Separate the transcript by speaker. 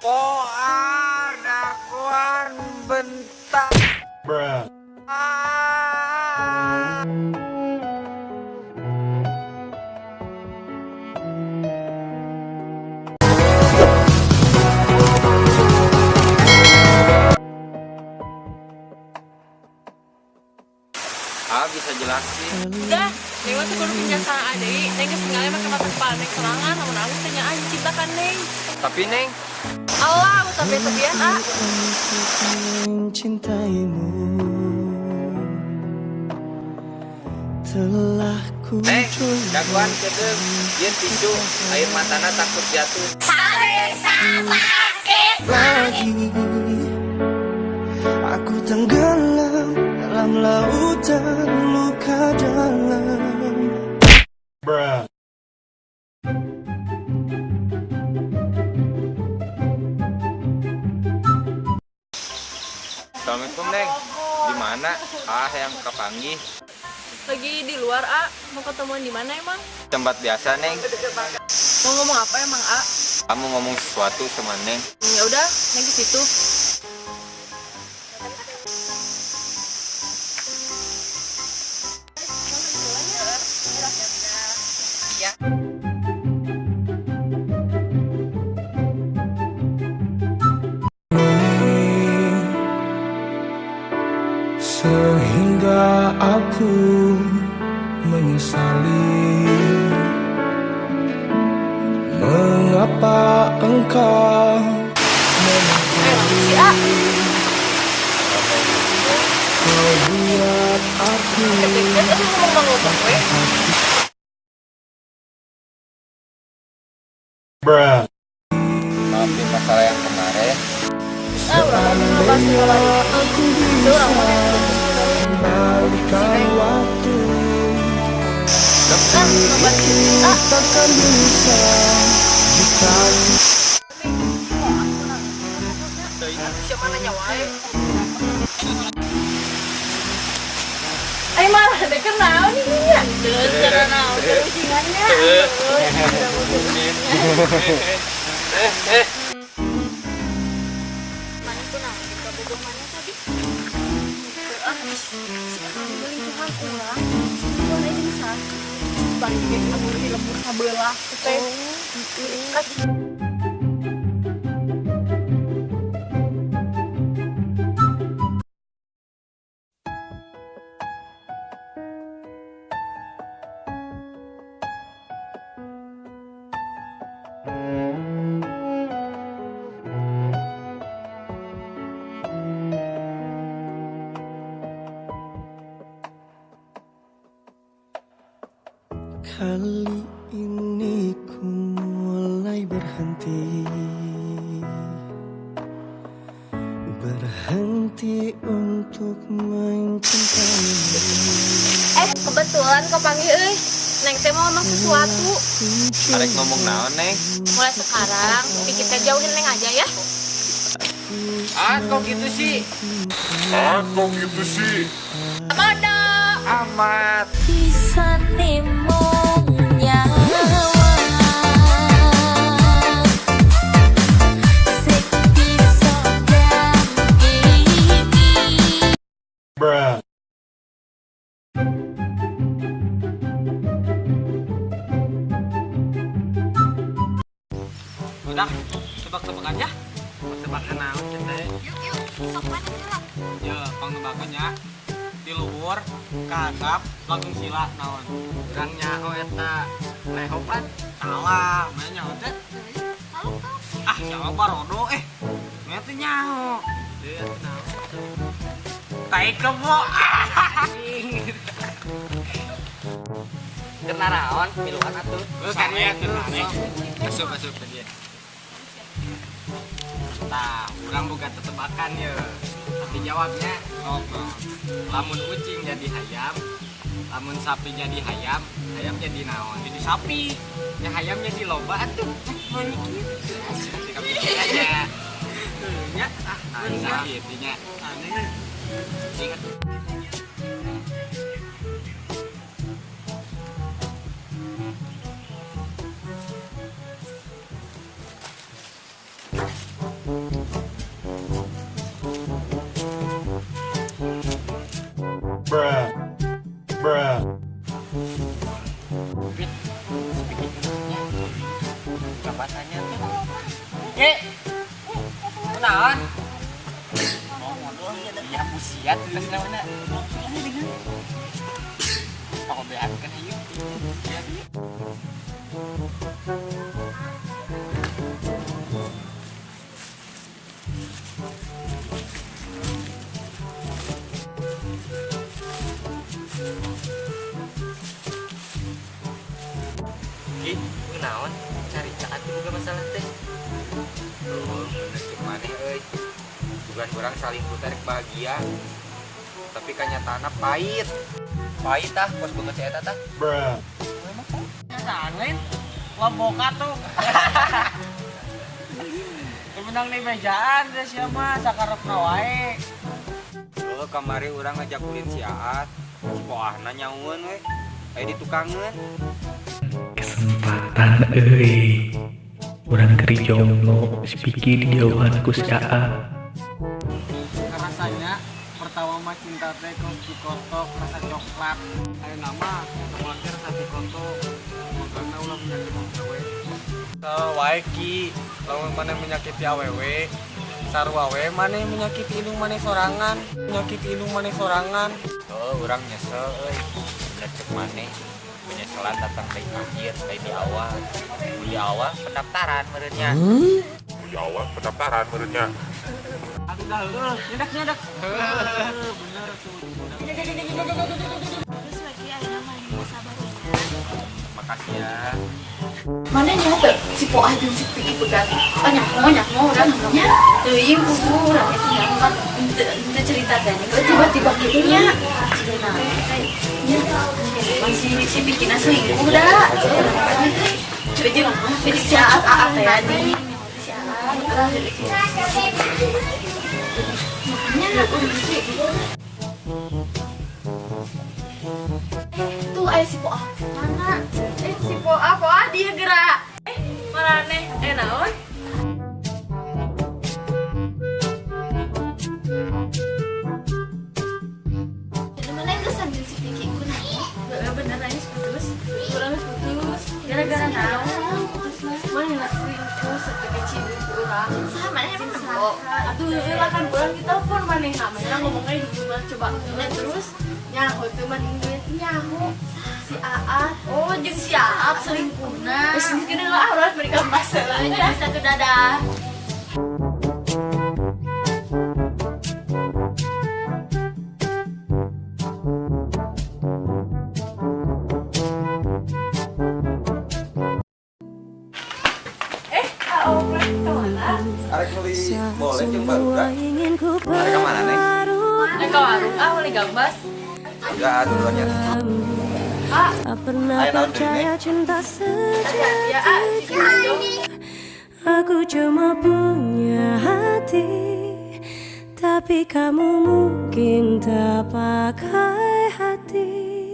Speaker 1: Poar dagoan bentar.
Speaker 2: Bruh.
Speaker 1: Ah. Ah, bisa jelasin.
Speaker 3: Udah, Neng mah tuh kudu kenyataan deui. Neng geus tinggalnya make mata kepala Neng sorangan, lamun alus teh nyaah cinta ka Neng.
Speaker 1: Tapi, Neng,
Speaker 3: Allah, aku tapi-tapian ah.
Speaker 4: Mencintaimu telah ku
Speaker 1: Neng, dagoan kedeung, ieu tisu, air matana takut jatuh.
Speaker 4: Lagi aku tenggelam dalam lautan luka dalam.
Speaker 2: Bruh.
Speaker 1: Assalamualaikum, Neng. Di mana? Ah, yang kapanggih.
Speaker 3: Lagi di luar, A. Mau ketemuan di mana emang?
Speaker 1: Tempat biasa, Neng.
Speaker 3: Mau ngomong apa emang, A?
Speaker 1: Kamu ngomong sesuatu sama Neng.
Speaker 3: Ya udah, Neng ke situ. Ya.
Speaker 4: Sehingga aku menyesali mengapa engkau
Speaker 3: Eh, si A.
Speaker 4: kau buat aku
Speaker 3: Kan tadi ngomong-ngomong we.
Speaker 2: Bruh.
Speaker 1: Maafin masalah yang kemarin.
Speaker 3: Ah, urang mau ngebahas masalah ini. Itu urang mau putus.
Speaker 4: Kembalikan waktu.
Speaker 3: Ah, ngebahas ini. Ah,
Speaker 4: Takkan bisa jika
Speaker 3: siapa nanya wae. Ayo malah deh kenal nih nya. Teu naon teu ucingannya.
Speaker 1: Eh,
Speaker 3: Mana tuh naon di kabogoh mana tadi? Ah, si Akang lingkungan urang. Boleh jeung sakit. Balik ge anu di lembur sabelah teh. Kan.
Speaker 4: Kali ini ku mulai berhenti. Berhenti untuk mencintaimu.
Speaker 3: Eh, kebetulan kapanggih euy. Neng teh mau ngomong sesuatu.
Speaker 1: Arek ngomong naon, Neng?
Speaker 3: Mulai sekarang, pikir teh jauhin Neng aja ya.
Speaker 1: Ah, kok gitu sih?
Speaker 2: Ah, kok gitu sih?
Speaker 3: Modo.
Speaker 1: Amat.
Speaker 5: Bisa timung nyawa sing bisa dampingi.
Speaker 2: Bruh.
Speaker 6: Udah, tebak-tebakan ya. Tebak-tebakan naon kita?
Speaker 3: Yuk, yuk, sok mana heula?
Speaker 6: Ya, pangnebakannya. Di luhur, ka handap, langsung sila naon. Urang nyaho eta lehopan. Salah, mana nyaho teh? Ah, siapa barodo eh. Mana teh nyaho. Teu atuh naon. Tai kebo.
Speaker 7: Kena naon miluan atuh.
Speaker 6: Terus kan ya tuh. Asup asup tadi. Tah, urang boga tetebakan ya. Tapi jawabnya oh, oh. Lamun ucing jadi hayam, lamun sapi jadi hayam, hayam jadi naon? Jadi sapi. Ya hayam jadi loba atuh. Eh, mau gitu. Asik pikir aja. Nya, ah, sakit nya. Aneh. Ingat.
Speaker 1: paribasanya tuh.
Speaker 6: Ki. Kunaon? Ya busiat geus naonna. Pakobean kan ieu. Ki, kunaon? Carita atuh boga masalah teh.
Speaker 1: Oh, bener cek maneh euy. Bukan urang saling putar bahagia. Tapi kenyataanna pahit. Pahit tah, kos banget si eta tah.
Speaker 2: Bruh.
Speaker 6: Kenyataan lain lomboka tuh. Menang nih mejaan teh sia mah sakarepna wae.
Speaker 1: Oh, kamari urang ngajak ulin si Aat. Si poahna nyaungeun we. Aya di tukangeun.
Speaker 7: Kesempatan euy. Urang keur jomblo, si Piki dijauhan ku si Aa.
Speaker 6: Rasanya pertama mah cinta teh kos dikotok rasa coklat. Ayo nama teu rasa dikotok. Makana ulah menyakiti awewe. Wae Ki, lamun maneh menyakiti awewe, sarua we maneh menyakiti indung maneh sorangan, menyakiti indung maneh sorangan.
Speaker 1: Oh, urang nyesel euy. Bener cek maneh. Penyesalan datang dari akhir, dari di awal. Di awal pendaftaran meureunnya.
Speaker 2: Di awal pendaftaran meureunnya.
Speaker 6: Atuh dah heueuh, nyedak-nyedak. Heueuh, bener tuh.
Speaker 3: Terus lagi ayeuna mah sabar.
Speaker 1: Makasih ya.
Speaker 3: Mana nyaho si Poah jeung si Piki pegat. Oh nyaho nyaho urang nya. Teuing bubu urang itu nyaho kan henteu cerita teh. Tiba-tiba kitu nya. Cigana nya masih si Pikina selingkuh dah. Jadi si Aat Aat teh nih. Si Aat. Makanya tuh aya si Poah. Mana? Si Poah, Poah dia gerak. Maraneh, naon? Jadi mana yang kesan jeung si Piki ku naon? Heeh, bener aja putus. Urang geus putus. Gara-gara naon? Putus mah. Mana selingkuh sakitu cium ku urang. Saha maneh emang nempo? Atuh heueuh lah kan urang ditelepon manehna. Manehna ngomongnya di rumah coba. Nah, terus nyaho teu maneh duit nyaho. Si Aat, oh jeung si Aat selingkuhna. Geus geus lah urang beri masalah. Udah satu dadah.
Speaker 1: Arek meuli boleh jeung barudak. Arek ka mana, Neng?
Speaker 3: Arek ka warung ah meuli gambas.
Speaker 1: Udah duluan ya.
Speaker 4: Tak pernah percaya cinta
Speaker 3: Ya, ah,
Speaker 4: sejati. Aku cuma punya hati, tapi kamu mungkin tak pakai hati.